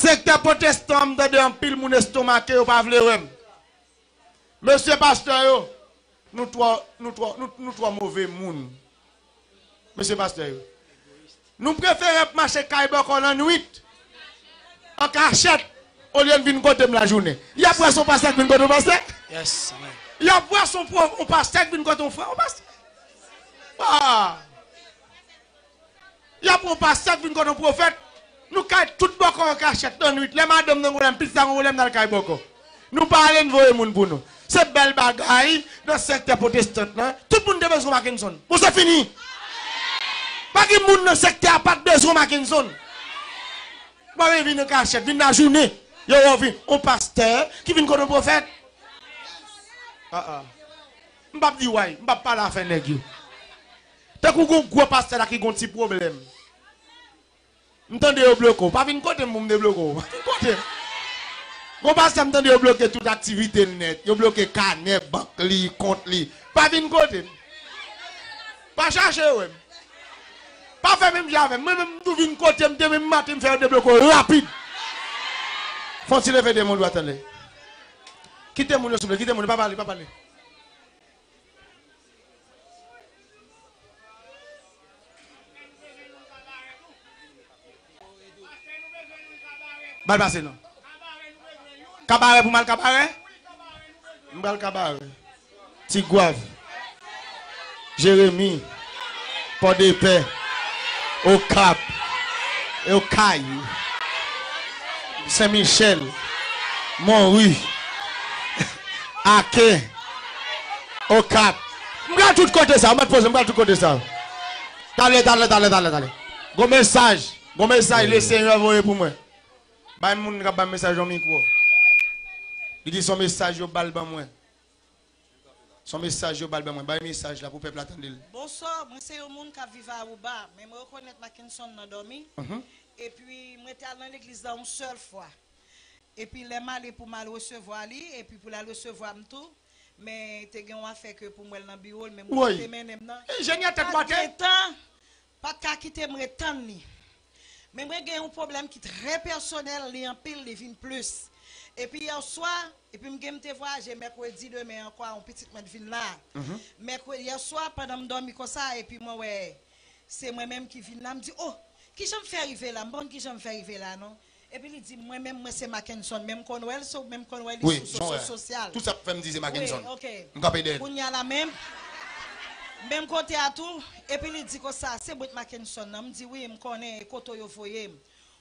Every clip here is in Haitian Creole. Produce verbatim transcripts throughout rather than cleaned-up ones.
Sektè pwotestan an, m tande anpil moun estomake, yo pa vle wè m. Mesye pastè yo, nou twò, nou twò, nou, nou twò move moun. Mesye pastè yo. Nou prefere ap mache kay bòkò lannwit, an kachèt, olye n vin kote m lajounen. Y ap wè se yon pastè k vin kote yon pastè. Yes, amen. Y ap wè se yon pwo-, yon pastè k vin kote yon frè, yon pastè. Ah! Y ap yon pastè k vin kote yon pwofèt. Nou kay tout bòkò an kachèt lannwit. Lè madanm nan gen pwoblèm, pitit la gen pwoblèm, n al kay bòkò. Nou pa ale, n voye moun pou nou. Se bèl bagay nan sektè pwotestan nan. Tout moun te bezwen Mackenson. Bon, se fini. Pa gen moun nan sektè a pa t bezwen Mackenson. Mwen vin an kachèt, vin lajounen. Yo, yo vin. On pastè ki vin kote on pwofèt. Ah, ah. M p ap di way, m p ap pale afè nèg yo. Tankou gon gwo pastè la ki gon ti pwoblèm. M tande yo bloke w. Pa vin kote m pou m debloke w. Pa vin kote m. Gon pastè m tande yo bloke tout aktivite l nèt. Yo bloke kanè bank li, kont li. Pa vin kote m. Pa chache wè m. Pa fè menm jan avè m. Mwen menm m tou vin kote m demen maten m fè yo debloke w rapid. Fon ti leve de men w dwat anlè. Kite moun yo souple, kite moun yo, pa pale, pa pale. Ba l pase non. Kabarè pou m al Kabarè? M pral Kabarè. Ti Gwav. Jeremi. Pòdepè. Okap. Okay. Sen Michèl. Monwi. Aken. Okap. M pral tout kote sa, mèt poze, m pral tout kote sa. Talè, talè, talè, talè, talè. Gon mesaj, gon mesaj Lesenyè voye pou mwen. Bay moun k ap bay mesaj yon mikwo. Li di se yon mesaj yo ba l ban mwen. Se yon mesaj yo ba l ban mwen. Bay mesaj la pou pèp la tande l. Bonswa, mwen se yon moun k ap viv Aruba, men mwen rekonèt Mackenson nan dòmi. Mhm. Epi mwen te al nan legliz la yon sèl fwa. Epi lè m ale pou m al resevwa li, epi pou l al resevwa m tou, men te gen yon afè ke pou m wè l nan biwo l, men mwen te mennen m nan. Enjenyè tèt mate. Pa t ka kite m ret tann li. Men mwen gen yon pwoblèm ki trè pèsonèl, li anpil, li vin plis. Epi yè swa, epi m gen m te vwayaje mèkredi demen ankò, yon pitit mwen t vin la. Mhm. Mèkredi, yè swa, pandan m dòmi konsa, epi mwen wè se mwen menm ki vin la, m di, "Oh, kijan m fè rive la? M pa konn kijan m fè rive la, non." Epi li di, "Mwen menm, mwen se Mackenson." Men m konn wè l, so, men m konn wè li sou rezo sosyal. Tout sa k fè m di se Mackenson. Wi, ok. M kanpe dèyè l. Kounye a la menm, menm kote a tou, epi li di konsa, "Se mwen k Mackenson nan." M di, "Wi, m konnen, e kote w yo voye m.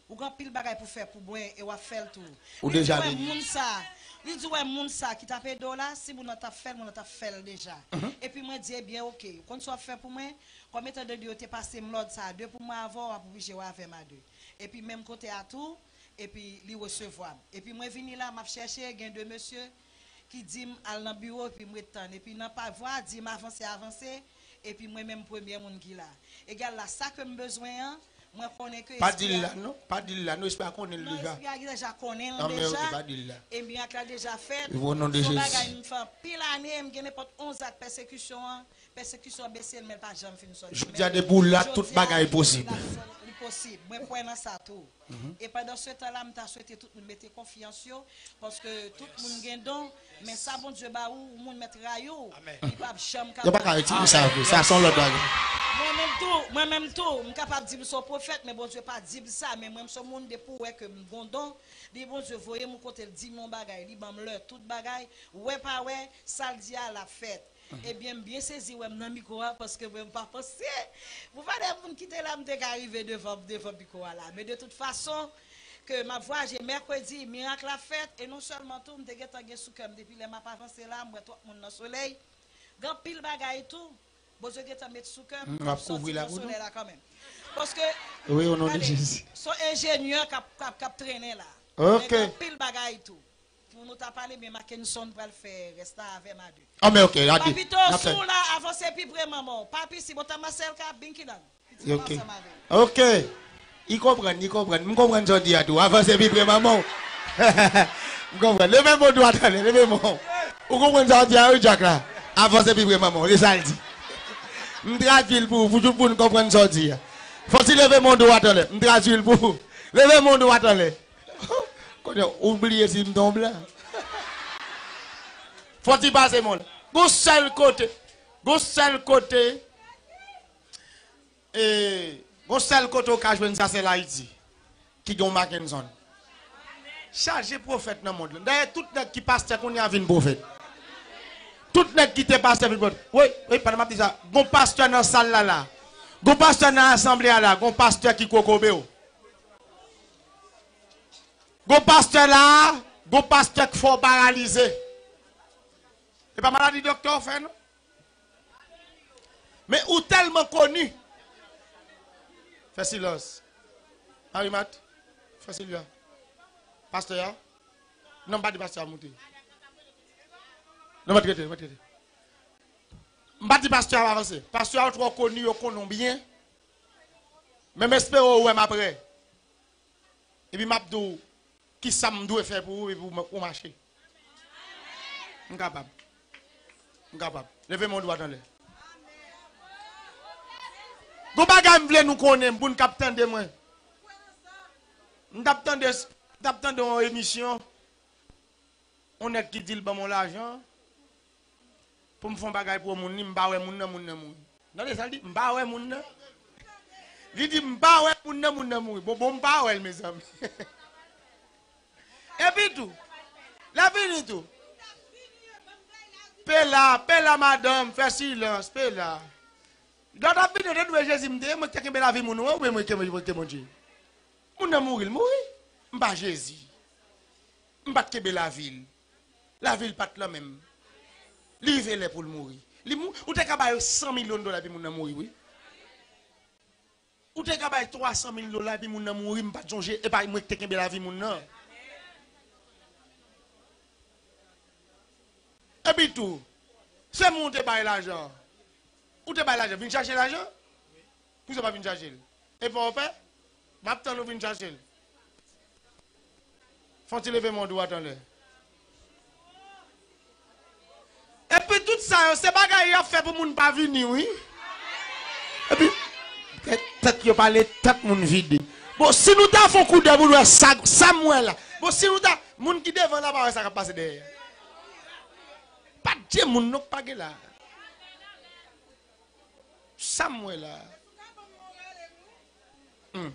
Ou gen anpil bagay pou fè pou mwen, e w ap fè l tou." Ou deja vini. Li di, "Wè moun sa, li di, wè moun sa ki t ap ede w la, si moun nan t ap fè l, moun nan t ap fè l deja." Mhm. Epi mwen di, "Ebyen, ok, ou konn sa w ap fè pou mwen?" Kòm etan done yo te pase m lòd sa a, de pou mwen avè w, w ap oblije w avè m a de. Epi menm kote a tou, epi li resevwa m. Epi mwen vini la, m ap chèche, gen de mesye ki di m al nan biwo, epi m ret tann. Epi nan pa vwa, di m avanse, avanse, epi mwen menm premye moun ki la. Egal la, sa ke m bezwen an, mwen konnen ke espri a. Pa di l la, non. Pa di l la, non, espri a konnen l deja. Non, espri a deja konnen l deja. Ah, men ok, pa di l la. E mirak la deja fèt. Se yon bagay m fè anpil ane, m gen nenpòt onz ak pèsekisyon an. Pèsekisyon bese l, men l pa janm fin sòti. Jodi a, depi w la, tout bagay posib. Li posib. Mwen kwè nan sa tou. Mhm. E pandan se tan la, m ta swete tout moun mete konfyans yo, paske tout moun gen don, men sa Bondye ba ou, ou moun mèt rayi w, li p ap janm ka ba w. Yo pa ka retire sa vre, sa se yon lòt bagay. Mwen menm tou, mwen menm tou, m kapab di m se yon pwofèt, men Bondye pa di m sa, men mwen m se yon moun depi w wè ke m gon don, li Bondye voye m yon kote l di m yon bagay, li ban m lè, tout bagay, wè pa wè, sa l di a l ap fèt. Ebyen, m byen sezi wè m nan mikwo a, paske mwen m pa panse. Pou valè moun ki te la, m te ka rive devan, devan mikwo a la. Men de tout fason, ke m ap vwayaje mèkredi, mirak la fèt, e non sèlman tou, m te gentan gen sou kè m depi lè m ap avanse la, m wè twòp moun nan solèy. Gen anpil bagay tou, Bondye gentan met sou kè m, m ap sòti nan solèy la kanmenm. Paske, wi, o non de Jezi. Se yon enjenyè k ap, k ap, k ap trennen la. Ok. Men gen anpil bagay tou. Pou nou ta pale, men Mackenson pral fè rès la avè m a de. Ah, men ok, a de. Papito, si w la, avanse pi pre manman w. Papi, si bon ta Marcel ka, binkidan. Pitit ansanm avè l. Ok. Li konprann, li konprann. M konprann sa w di a tou. Avanse pi pre manman w. M konprann. Leve men w dwat anlè, leve men w. Ou konprann sa w di a, wi, Dyak la? Avanse pi pre manman w. Se sa l di. M tradui l pou ou, pou tout moun konprann sa w di a. Fò w ti leve men w dwat anlè. M tradui l pou ou. Leve men w dwat anlè. Ou bliye si m te yon blan. Fò ti pase, mon. Gon sèl kote. Gon sèl kote. E, gon sèl kote ou ka jwenn sa, se Ayiti. Ki gen yon Mackenson. Chaje pwofèt nan mond lan. Dayè, tout nèg ki pastè kounye a vin pwofèt. Tout nèg ki te pastè vin pwofèt. Wi, wi, pandan m ap di sa, gon pastè nan sal la la. Gon pastè nan asanble a la. Gon pastè ki kokobe w. Gon pastè la, gon pastè k fè w paralize. E pa maladi doktè w fè, non. Men ou tèlman koni. Fè silans. Marie Mat, fè silans. Pastè a. Non, m pa di pastè a moute. Non, mèt rete, mèt rete. M pa di pastè a avanse. Pastè a ou twò koni, yo konnen w byen. Men m espere w wè m aprè. Epi m ap di w kisa m dwe fè pou ou epi ou, ou mache. M kapab. M kapab. Leve men w dwat anlè. Gon bagay m vle nou konnen, moun k ap tande mwen. M t ap tande, m t ap tande yon emisyon. Yon nèg ki di l ban m yon lajan pou m fè yon bagay pou moun li, m pa wè moun nan, moun nan mouri. Tande sa l di, m pa wè moun nan. Li di, m pa wè moun nan, moun nan mouri. Bon, bon, m pa wè l, mezanmi. Epi tou, l ap vini tou. Pela, pela, madanm, fè silans, pela. Lè w t ap vini, w te dwe Jezi m te ye, mwen ki te kenbe lavi moun ou an, oubyen mwen ki, mwen ki Bondye? Moun nan mouri, l mouri. M pa Jezi. M pa t kenbe lavi l. Lavi l pa t lan men m. Li rive lè pou l mouri. Li mou-, ou te ka ba yo san milyon dola epi moun nan mouri, wi. Ou te ka bay twa san mil dola epi moun nan mouri, m pa t sonje, e pa mwen ki te kenbe lavi moun nan. Epi tou, se moun ou te bay lajan. Ou te bay lajan, vin chache lajan? Poukisa w pa vin chache l? E pa w pè? M ap tann ou vin chache l. Fè yon ti leve men w dwat anlè. Epi tout sa yo, se bagay y ap fè pou moun pa vini, wi. Epi, tèt, tèt yo pale, tèt moun vide. Bon, si nou ta fè yon koudèy pou nou wè sa, sa m wè la. Bon, si nou ta, moun ki devan la pa wè sa k ap pase dèyè. Pa t je moun non k pa gen la. Sa m wè la. Hmm.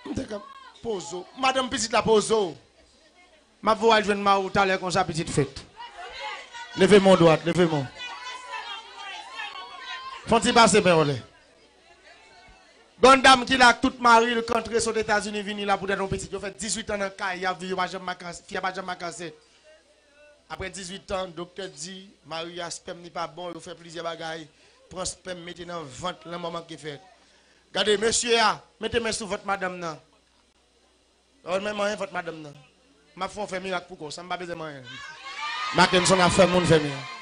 M te ka poze w. Madanm pitit la poze w. M ap voye al jwenn mari w talè konsa pitit fèt. Leve men w dwat, leve men w. Fè yon ti pase men w anlè. Gon dam ki la ak tout mari l k antre sot Etazini vini la pou tèt yon pitit. Yo fè dizuit an nan kay, y ap viv, yo pa janm makanse, fi a pa janm makanse. Apre dizuit an, doktè di mari a spèm li pa bon, yo fè plizyè bagay, pran spèm mete nan vant, lanmò manke fèt. Gade, mesye a, mete men sou vant madanm nan. Ou menm manyen vant madanm nan. M ap fè w fè mirak pou kò w, sa m pa bezwen manyen. Mackenson ap fè moun fè mirak.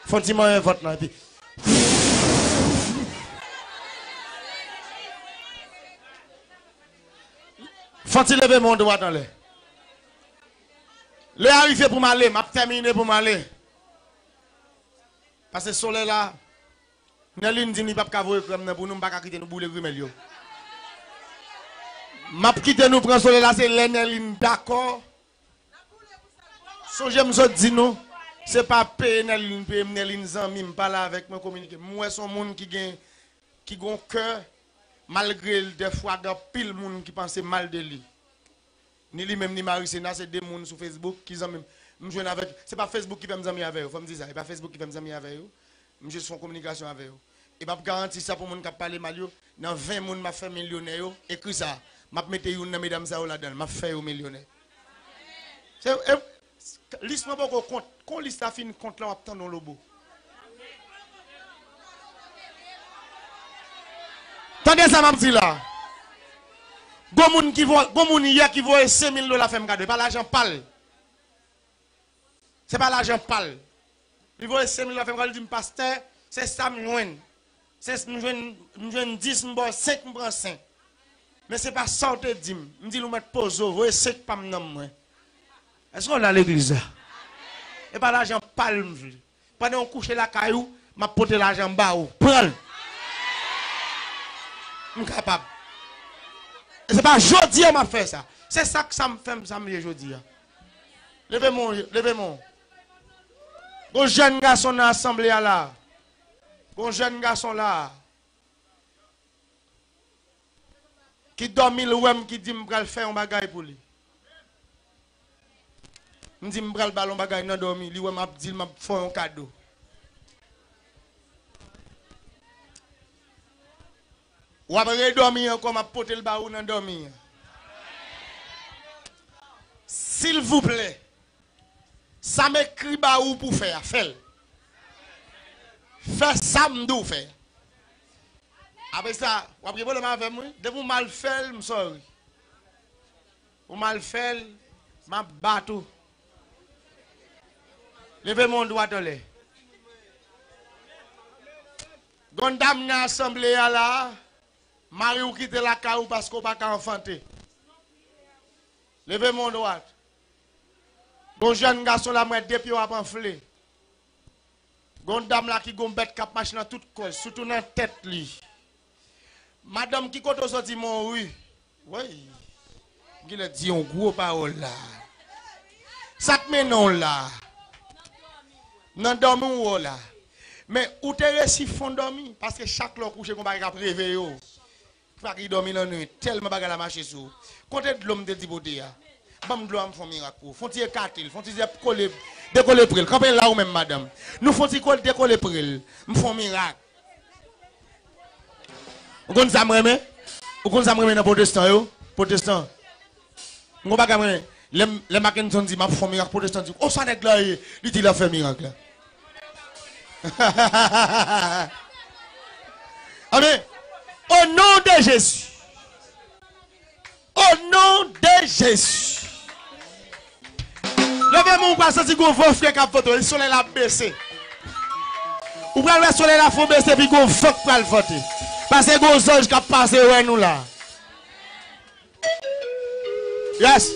Fè w ti manyen vant lan, epi fè w ti leve men w dwat anlè. Lè a rive pou m ale, m ap tèmine pou m ale. Paske solèy la, Nèlin di m li p ap ka voye krèm nan pou nou, m pa ka kite nou boule grimèl yo. M ap kite nou pran solèy la, se lè Nèlin dakò. Sonje m sot di nou, se pa peye Nèlin peye m, Nèlin zanmi m, pale avèk mwen, kominike. M wè se yon moun ki gen, ki gen yon kè, malgre l dèfwa gen anpil moun ki panse mal de li. Ni li menm, ni Marisena, se de moun sou Facebook ki zanmi m. M jwenn avèk, se pa Facebook ki fè m zanmi avè yo, fò m di sa, e pa Facebook ki fè m zanmi avè yo. M jis fè yon kominikasyon avè yo. E m ap garanti sa pou moun k ap pale mal yo, nan ven moun m ap fè milyonè yo, ekri sa, m ap mete youn nan medam sa yo ladan l, m ap fè yo milyonè. Se, e, lis mwen poko kont, kon lis la fin kont la, w ap tande yon lobo. Tande sa m ap di la. Gon moun ki vo-, gon moun yè ki voye senk mil dola fè m kado. E pa lajan pa l. Se pa lajan pa l. Li voye senk mil dola fè m kado, li di m, pastè, se sa m jwenn. Se m jwenn, m jwenn dis, m ba w senk, m pran senk. Men se pa sa w te di m. M di l ou mèt poze w, voye senk pa m nan mwen. Èske w la legliz la? E pa lajan pa l m vle. Pandan w kouche lakay ou, m ap pote lajan ba ou. Pran l. M kapab. Se pa jodi a m ap fè sa. Se sa k sa m fè m sa m ye jodi a. Leve men w, leve men w. Gon jèn gason nan asanble a la. Gon jèn gason la. Ki dòmi l wè m, ki di m pral fè yon bagay pou li. M di m pral ba l yon bagay nan dòmi, li wè m ap di l m ap fè w yon kado. W ap redòmi ankò, m ap pote l ba ou nan dòmi an. Silvouplè, sa m ekri ba ou pou fè a, fè l. Fè sa m di w fè. Apre sa, w ap gen pwoblèm avè m, wi. Depi w mal fè l, m sorry. Ou mal fè l, m ap bat ou. Leve men w dwat anlè. Gon dam nan asanble a la, mari w kite lakay ou paske w pa ka anfante. Leve men w dwat. Gon jèn gason la, m wè de pye w ap anfle. Gon dam la ki gon bèt k ap mache nan tout kò l, sitou nan tèt li. Madanm, ki kote w soti, Monwi? Woy. M genlè di yon gwo pawòl la. Sa k mennen w la? Nan dòmi w wè w la. Men ou te resi fon dòmi, paske chak lè w kouche, gon bagay k ap reveye w. Ki pa ki dòmi lannwit, tèlman bagay la mache sou ou. Kote dlo m te di pote a? Ban m dlo a, m fè yon mirak pou ou. Fè yon ti ekate l, fè yon ti zèp kole, dekole pre l. Kanpe la ou menm, madanm. Nou fè yon ti kole, dekole pre l. M fè yon mirak. Ou konn sa m renmen? Ou konn sa m renmen nan pwotestan yo? Pwotestan. M gon bagay mwen, lè m, lè Mackenson di m ap fè yon mirak, pwotestan di, o sa nèg la ye, li di l ap fè mirak la. Amen. Au nom de Jésus. Au nom de Jésus. Leve men w, ou pral santi gon van fre k ap vante w, solèy la ap bese. Ou pral wè solèy la fon bese, epi gon van k pral vante. Paske gon zanj k ap pase wè nou la. Yes.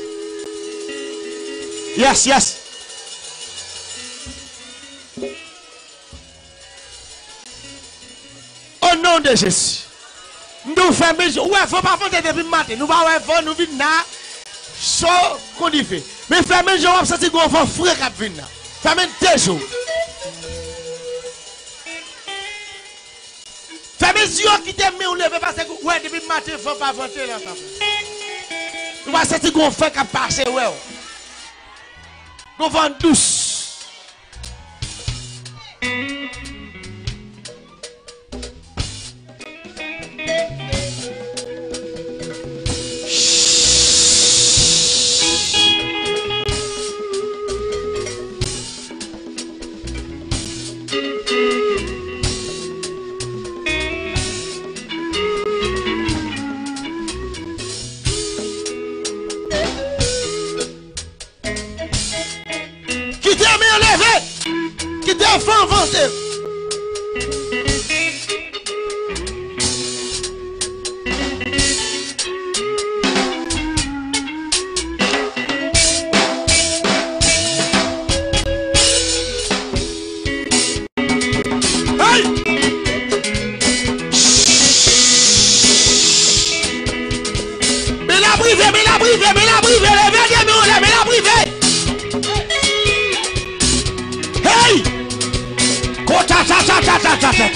Yes, yes. O non de Jezi. M di w fèmen je w. Ou wè, fò pa vante depi maten. Nou pa wè van, nou vin la cho kon dife. Men fèmen je w, w ap santi gon van fre k ap vin la. Fèmen de je w. Fèmen zye w, kite men w leve, paske w wè depi maten van pa vante nan tanp la. Ou pa santi gon van k ap pase wè w. Gon van dous. Kite men yo leve. Kite van vanse. Hey! Men l ap rive, men l ap rive, men l ap rive, leve de men w anlè, men l ap rive! Hey! Kotatatatatata!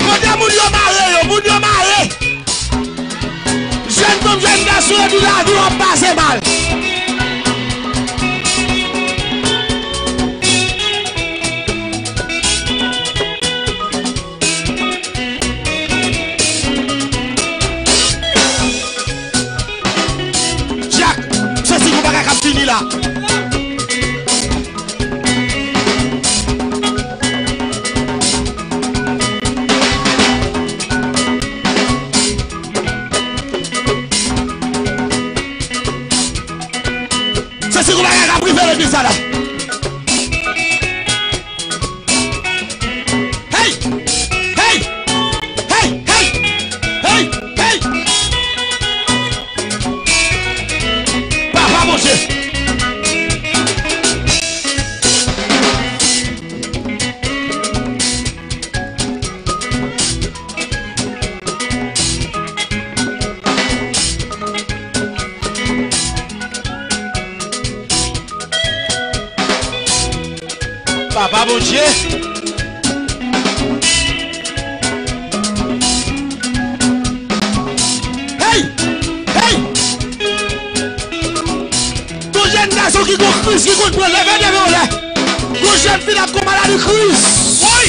Kote moun yo mare yo, moun yo mare! Jèn fanm, jèn gason yo di lavi w ap pase mal. Dyak, m santi gon bagay k ap vini la. Papa Bondye. Hey! Hey! Gon jèn gason ki gon kriz ki konn pran, leve de men w anlè. Gon jèn fi ap gon maladi kriz. Woy!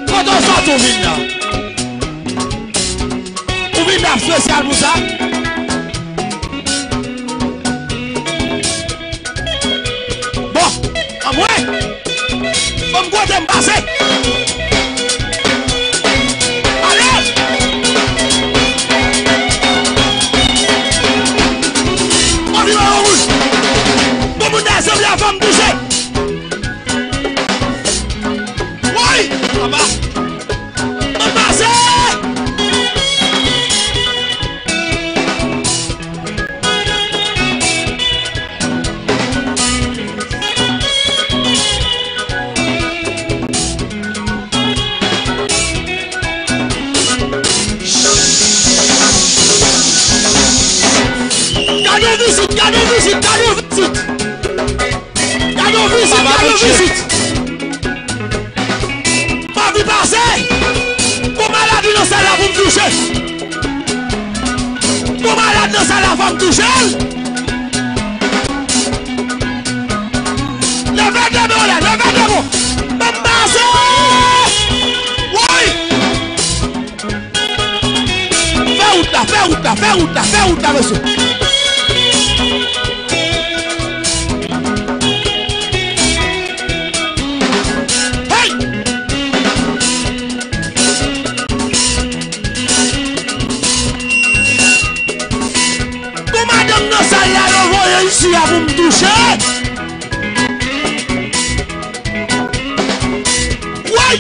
Kote w sòti w vin la? Ou vin la espesyal pou sa? Bon, anmwe, ban m kote m pase. Ale! Anvi mwen wouj. Bon, moun nan sanble a fè m touche. Woy! Anba! Anba se! Gade yon vizit, gade yon vizit, gade yon vizit! Gade yon vizit, gade yon vizit! Anvi pase! Gon maladi nan sal la pou m touche! Gon malad nan sal la, fò m touche l! Leve de men w anlè, leve de men w! Ban m pase! Woy! Fè wout la, fè wout la, fè wout la, fè wout la, mesye. Hey! Gon madanm nan sal la, yo voye isi a pou m touche. Woy!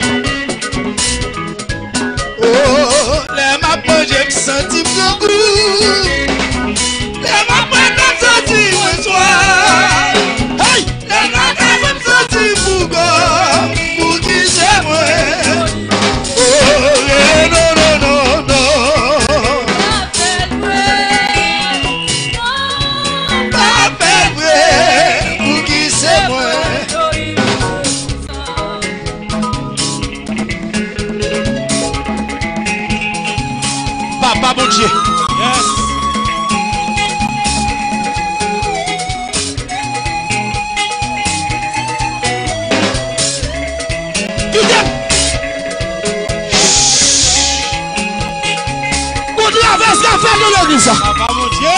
Oh, lè m ap manje, m santi m grangou. Lè m ap bwè, m santi mwen swaf. Hey! Lè m ap bwè, m santi m pou kò m, pou ki se mwen. Oh, eh, non, non, non, non. Pa fè l vre, non. Pa fè l vre, pou ki se mwen. Papa Bondye. Yes. Kite m. Gon travès k ap fèt nan legliz la. Papa Bondye.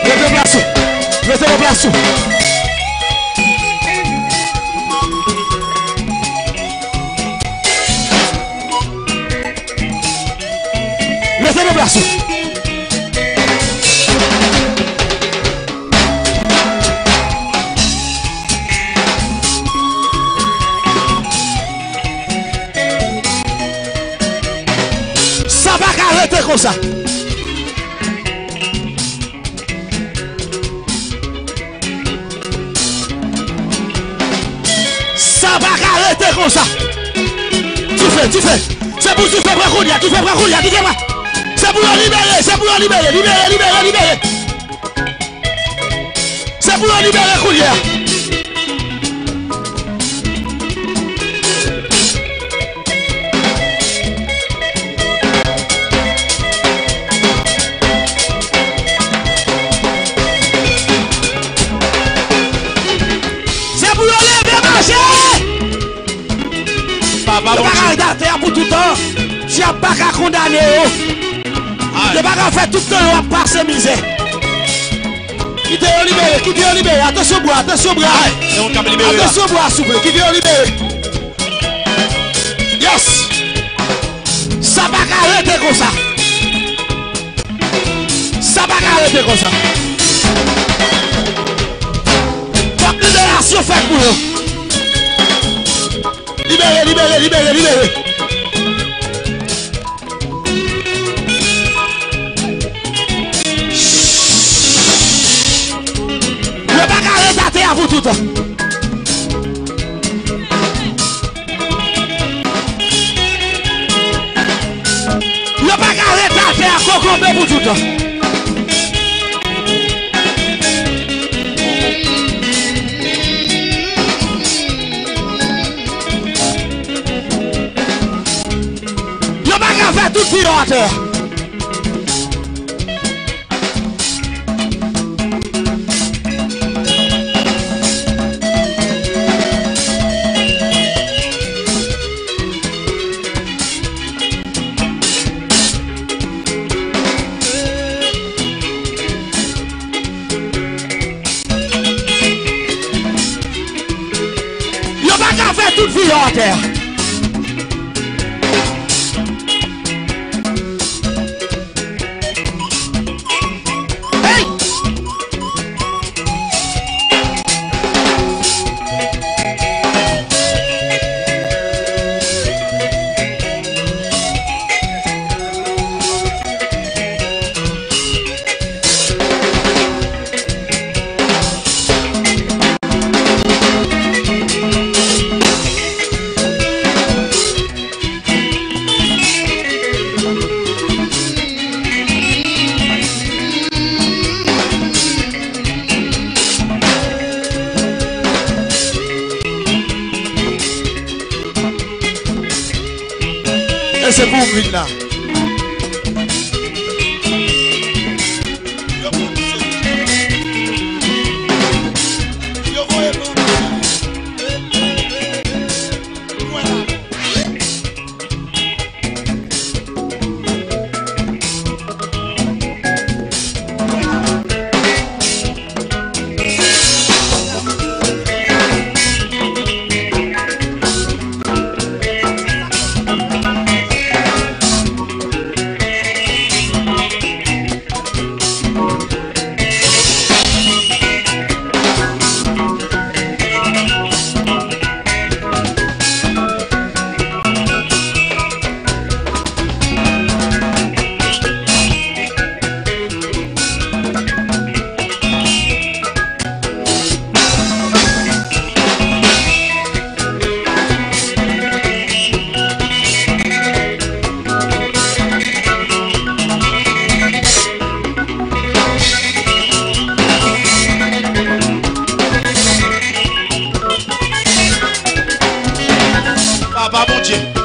Rete nan plas ou. Rete nan plas ou. Rete nan plas ou. Sa pa ka rete konsa. Sa pa ka rete konsa. Dife, dife. Se pou dife pran kounye a, dife pran kounye a, dife pran. Se pou yo libere, se pou yo libere, libere, libere, libere. Se pou yo libere kounye a. Se pou yo leve mache! Papa Bondye. Yo pa ka rete atè a pou toutan. Dyab pa ka kondane yo. Ay. Yo pa ka fè tout tan yo ap pase mizè. Kite yo libere, kite yo libere. Atansyon bwa, atansyon bwa. Ay, se yon k ap libere la. Atansyon bwa, souple. Kite yo libere. Yes. Sa pa ka rete konsa. Sa pa ka rete konsa. Fòk liberasyon fèt pou yo. Libere, libere, libere, libere. Yo pa ka ret atè a kokobe pou toutan. Yo pa ka fè tout vi yo atè a. Yo pa ka fè tout vi yo atè a. Hey! E se pou w vin la. Yo pran misye. Yo voye ban misye. Mwen la. Papa Bondye.